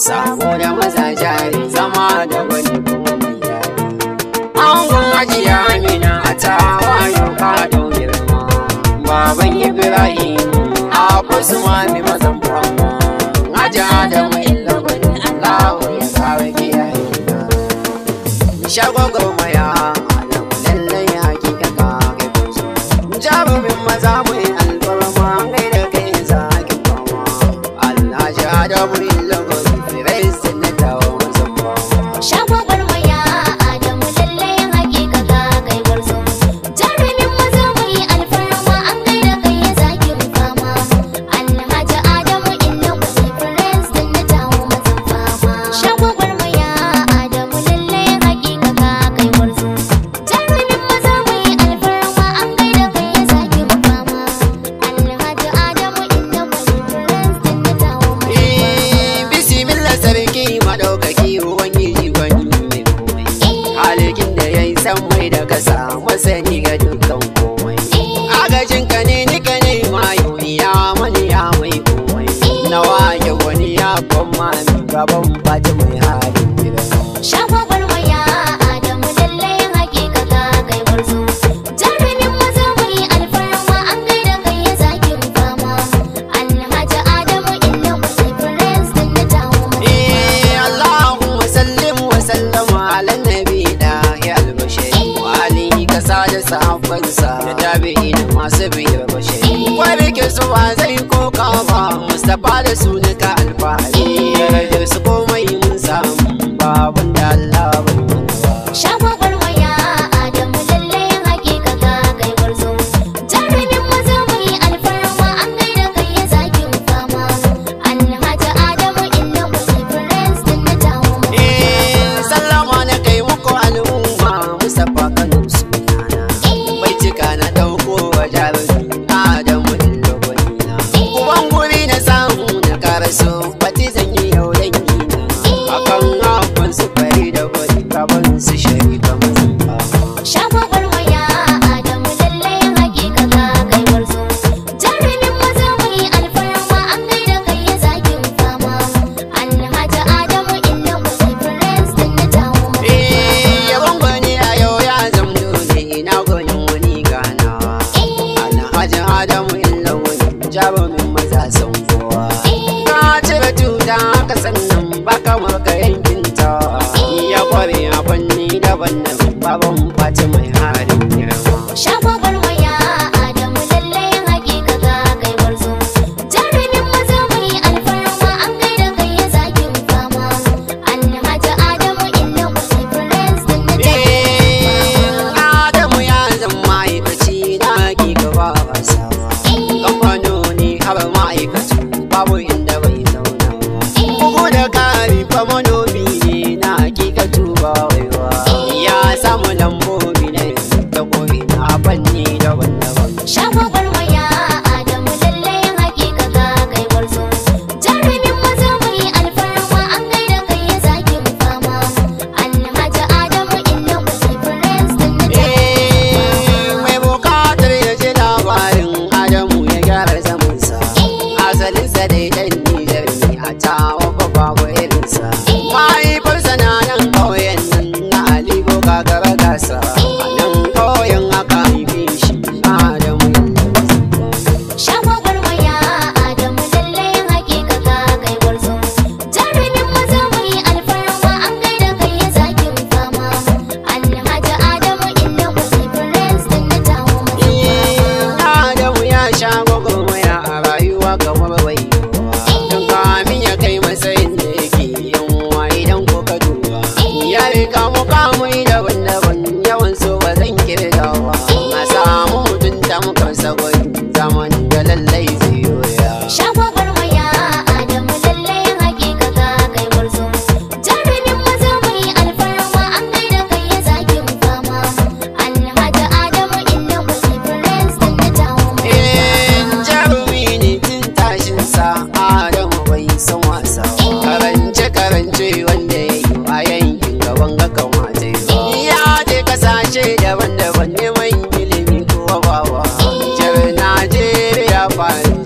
Sabo da maza jari zama da wani kuma mai daɗi. Angon Hajiya Amina a tawayo ka dau girma. Baban Ibrahim Abbas Mami mazan fama. Haji Adamu Illagwani Allahu ya kare kiyaye na. Shagwagwarmaya Adamu lallai hakika ka kai kunzo. Jarumin maza mai alfarma gaida kai zaki fama. Alhaji Adamu Illagwani Firizin na dawo mazan fama. Shagwagwarmaya Adamu lallai hakika ka kai gwarzo. Jarumin maza mai alfarma an gaida kai zakin fama. Alhaji Adamu Illagwani Firizin na dawo mazan fama. Shagwagwarmaya Adamu lallai hakika ka kai gwarzo. Jarumin maza mai alfarma an gaida kai zakin fama. Alhaji Adamu Illagwani Firizin na dawo mazan fama. Bismillah sarki madaukaki ubangiji gwani mai komai. Halikin da ya yi san mai da kasa masani ga dukkan komai. Agajin ka ne nika ne mayo ya mani ya mai komai. Na wake wani ya kwamma min gaban fati mai halin girma. Shagwagwarmaya Adamu lallai hakika ka kai gwarzo. Jarumin maza mai alfarma an gaida kai zakin fama. Alhaji Adamu Illagwani Firizin na dawo mazan Eh, Allahumma sallim wa sallama ala nabi da ya albashari wa alihi kasa da sahabbansa da tabi'in masu biyar bashari. Kwai su ba zai koka ba Mustapha da su nika alfahari. Darajar su komai mun samu babun da Allah bai mana ba. Shagwagwarmaya Adamu lallai hakika ka kai gwarzo. Jarumin maza mai alfarma an gaida kai zakin fama. Alhaji Adamu Illagwani Firizin na dawo mazan Eh, sallama na kai muku al'umma Mustapha Kano sunana. Bai cika na ɗauko wa jarumi Adamu Illagwani na. Uban guri na samu na karaso bati zan yi yau dangi na. Akan abban su fari da gwani gaban su sharika mazan fama. Shagwagwarmaya Adamu lallai hakika ka kai gwarzo. Jarumin maza mai alfarma an gaida kai zakin fama. Alhaji Adamu Illagwani Firizin na dawo mazan Eh, yabon gwani a yau ya zam dole ina gwanin wani ganawa. Alhaji Adamu Illagwani jarumin maza sun kowa. Ka cire tuta ka sannan ba kamar ka yankin ta. Ya kware a fanni daban-daban baban fati mai halin girma. Shagwagwarmaya Adamu lallai hakika ka kai gwarzo. Jarumin maza mai alfarma an gaida kai zakin fama. Alhaji Adamu Illagwani Firizin na dawo Eh, Adamu ya zama ma'aikaci na hakika ba wasa ba. Kamfanoni har ma'aikatu babu inda bai zauna ba. Bugu da kari fa manomi ne na hakikatu ba waiwa. Ya samu lambobi na yanzu ta ko'ina a fanni daban-daban. Shagwagwarmaya Adamu lallai hakika ka kai gwarzo. Jarumin maza mai alfarma an gaida kai zakin fama. Alhaji Adamu Illagwani Firizin na dawo Eh, mai bukatar ya ji labarin Adamu ya gyara zamansa. Asalinsa dai ɗan Nijar ne a tawa fa babu irinsa. Mahaifarsa na nan ƙauyen nan na Aliko gagara gasa. A nan ƙauyen aka haife shi Adamu Illagwani. Shagwagwarmaya Adamu lallai hakika ka kai gwarzo. Jarumin maza mai alfarma an gaida kai zakin fama. Alhaji Adamu Illagwani Firizin na dawo mazan fama. Adamu ya sha gwagwarmaya a rayuwa kamar bai yiwuwa. Tun kamin ya kai matsayin da yake yin wa idan kuka duba. Ya rika mukamai daban-daban yawan so ba zan kirgawa. Na samu mutum tamkar sagwai zamanin da lallai zai yoya. Shagwagwarmaya Adamu lallai hakika ka kai gwarzo. Jarumin maza mai alfarma an gaida kai zakin fama. Alhaji Adamu Illagwani Firizin na dawo mazan Eh, fama. jarumi ne tun tashinsa Adamu bai san wasa ba. Karance-karance wanda ya yi a yankin gaban ga kamata yi. Ya je kasashe daban-daban neman ilimi kuwa bawa. Nijar Najeriya Paris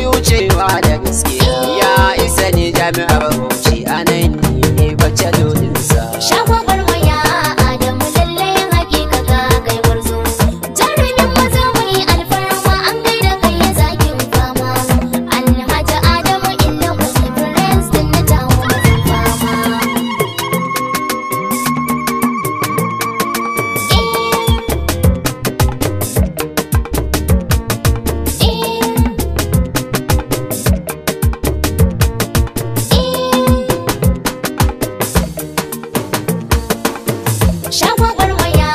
ya wucewa da gaskiya. Ya isa ne jami'ar Bauchi a nan ne bacelolinsa. Shagwagwarmaya Adamu lallai hakika ka kai gwarzo. Jarumin maza mai alfarma an gaida kai ya zakin fama. Alhaji Adamu Illo Gwani President na tawo mazan fama. Shagwagwarmaya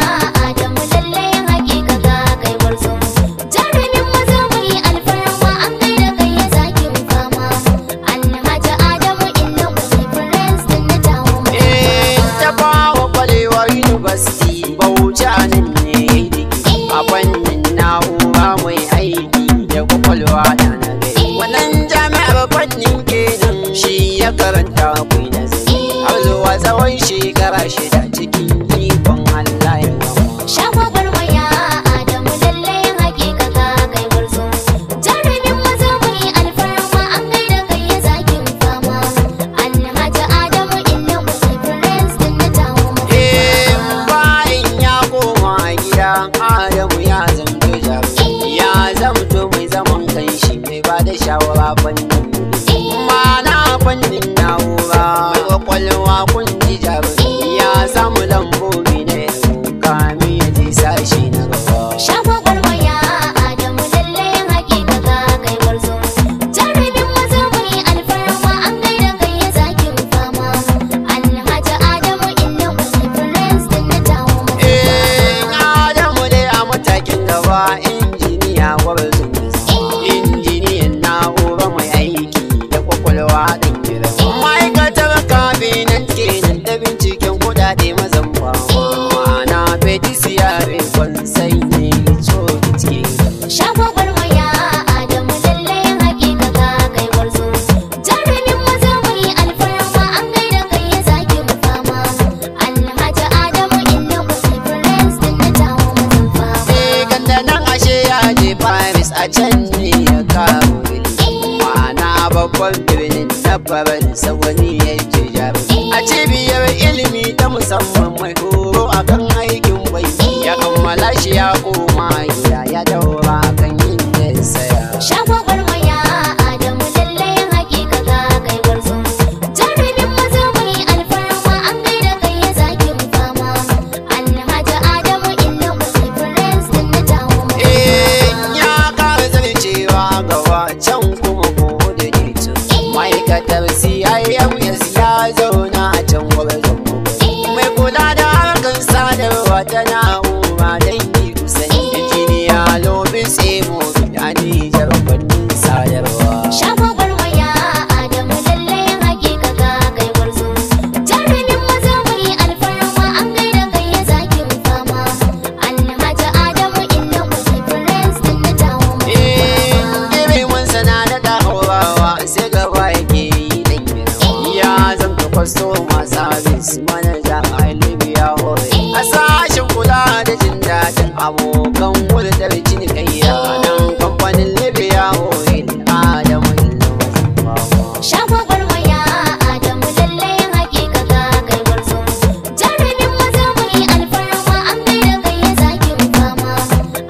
Adamu lallai hakika ka kai gwarzo. Jarumin maza mai alfarma an gaida kai ya zakin fama. Alhaji Adamu Illo Gwani President na tawo mazan Eh, fama. Tafawa Balewa University Bauchi a nan ne digiri a fannin na'ura mai aiki da kwakwalwa da nazari. Wannan jami'ar fannin kenan shi ya karanta kwai nazari har zuwa tsawon shekara 6 cikin ikon Allah ya gama. Shagwagwarmaya Adamu lallai hakika ka kai gwarzo. Jarumin maza mai alfarma an gaida kai ya zakin fama. Alhaji Adamu Illo Gwani President na tawo mazan Eh, fama. bayan ya koma gida Adamu ya zamto jarumi, ya zamto mai zaman kanshi mai ba da shawara fannin ilimi. Ma'ana fannin na'ura mai kwakwalwa kun ji jarumi, ya samu lambobi na yabo kamin ya je sashi na gaba. Shagwagwarmaya Adamu lallai hakika ka kai gwarzo. Jarumin maza mai alfarma an gaida kai ya zakin fama. Alhaji Adamu Illo Gwani President na tawo mazan Eh, fama. Adamu dai a matakin gaba injiniya gwarzon injiniyan na'ura mai aiki da kwakwalwa ɗan gida. Ma'aikatar kabinet kenan da binciken kuɗaɗe mazan fama. Ma'ana bedisiyare kwansai ne ciki. Shagwagwarmaya Adamu lallai hakika ka kai gwarzo. Jarumin maza mai alfarma an gaida kai ya zakin fama. Alhaji Adamu Illo Gwani President na tawo mazan fama. Eh, ganda nan ashe ya je Paris a can ne ya karo ilimi. Ma'ana babban birnin na Faransa wani ya ce jarumi. A cibiyar ilimi ta musamman mai horo akan aikin banki ya kammala shi ya koma gida ya daura akan inda ya saya. Shagwagwarmaya Adamu lallai hakika ka kai gwarzo. Jarumin maza mai alfarma an gaida kai ya zakin fama. Alhaji Adamu Illo Gwani President na tawo mazan Eh, fama. ya kara zarcewa gaba can kuma ko da nito. Ma'aikatar CIMS ya zauna a can gwarzon mai kula da harkar sadarwa ta na'ura dangi kusan injiniya Lobis Emo a Nijar fannin sadarwa. Shagwagwarmaya Adamu lallai hakika ka kai gwarzo. Jarumin maza mai alfarma an gaida kai ya zakin fama. Alhaji Adamu Illo Gwani President na tawo mazan Eh, fama. ilimin sana da dawowa sai gaba yake yi dan girma. Ya zamta kwastoma sabis manaja a Libya Oil. A sashen kula da jin daɗin abokan hulɗar cinikayya nan kamfanin Libya Oil Adamu Illo mazan fama. Shagwagwarmaya Adamu lallai hakika ka kai gwarzo. Jarumin maza mai alfarma an gaida kai ya zakin fama.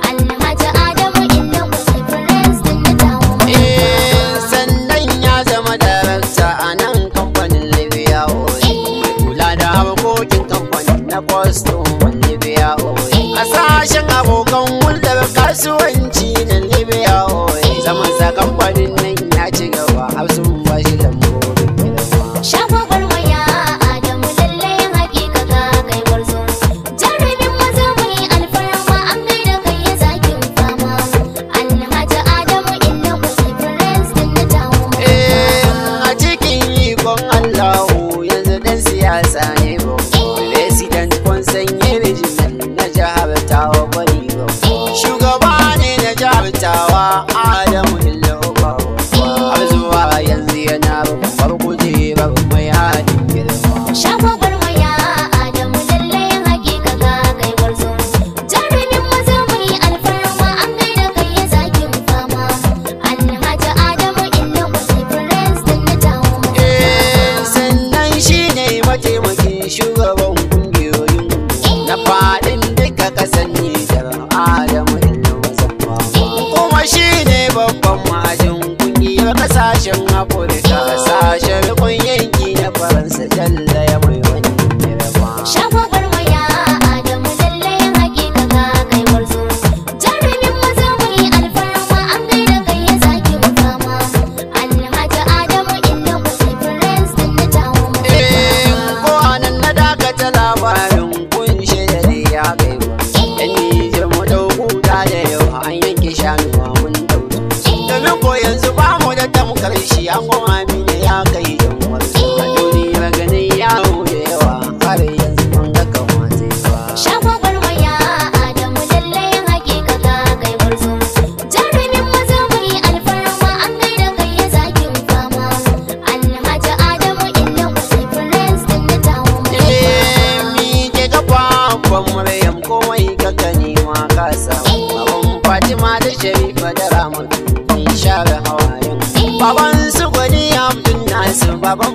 Alhaji Adamu Illo Gwani President na tawo mazan Eh, fama. sannan ya zama darakta a nan kamfanin Libya Oil. Mai kula da harkokin kamfanin na kwastoman Libya Oil. A sashen abokan hulɗar kasuwanci na Libya Oil. Zamansa kamfanin nan ya ci gaba har sun bashi lambobin girma. Shagwagwarmaya Adamu lallai hakika ka kai gwarzo. Jarumin maza mai alfarma an gaida kai ya zakin fama. Alhaji Adamu Illo Gwani President na tawo mazan Eh, fama. a cikin ikon Allahu yanzu dan siyasa ne ba. President Consent Regional na jihar Tawa Bari ba. Shugaba ne na jihar Tawa Adamu Illo Bawa. Har Kasashen Afirka, kasashen rikon yanki na Faransa, jalla ya mai wani girma. Shagwagwar maya Adamu lallai hakika ka kai gwarzo. Jarumin maza mai alfarma an gaida kai ya zakin fama. Alhaji Adamu inda kwai president na tawo Eh, ko anan na dakata labarin kunshe da dai ya kai ba. Yan Nijar mu dau guda da yau an yanke shanuwa mun dauki. Domin ko yanzu ba mu da tamkar shi an goma amina ya kai jan wasu. A duniyar ganin yawo da yawa har yanzu ban ga kamata ba. Shagwagwar maya Adamu lallai hakika ka kai gwarzo. Jarumin maza mai alfarma an gaida kai ya zakin fama. Alhaji Adamu inda kwai president na tawo Eh, mi ke gafa Maryam komai ka gani ma ka samu. Baban Fatima da Sharifa da Ramatu mun share hawayen. Baban su gwani Abdul Nasir baban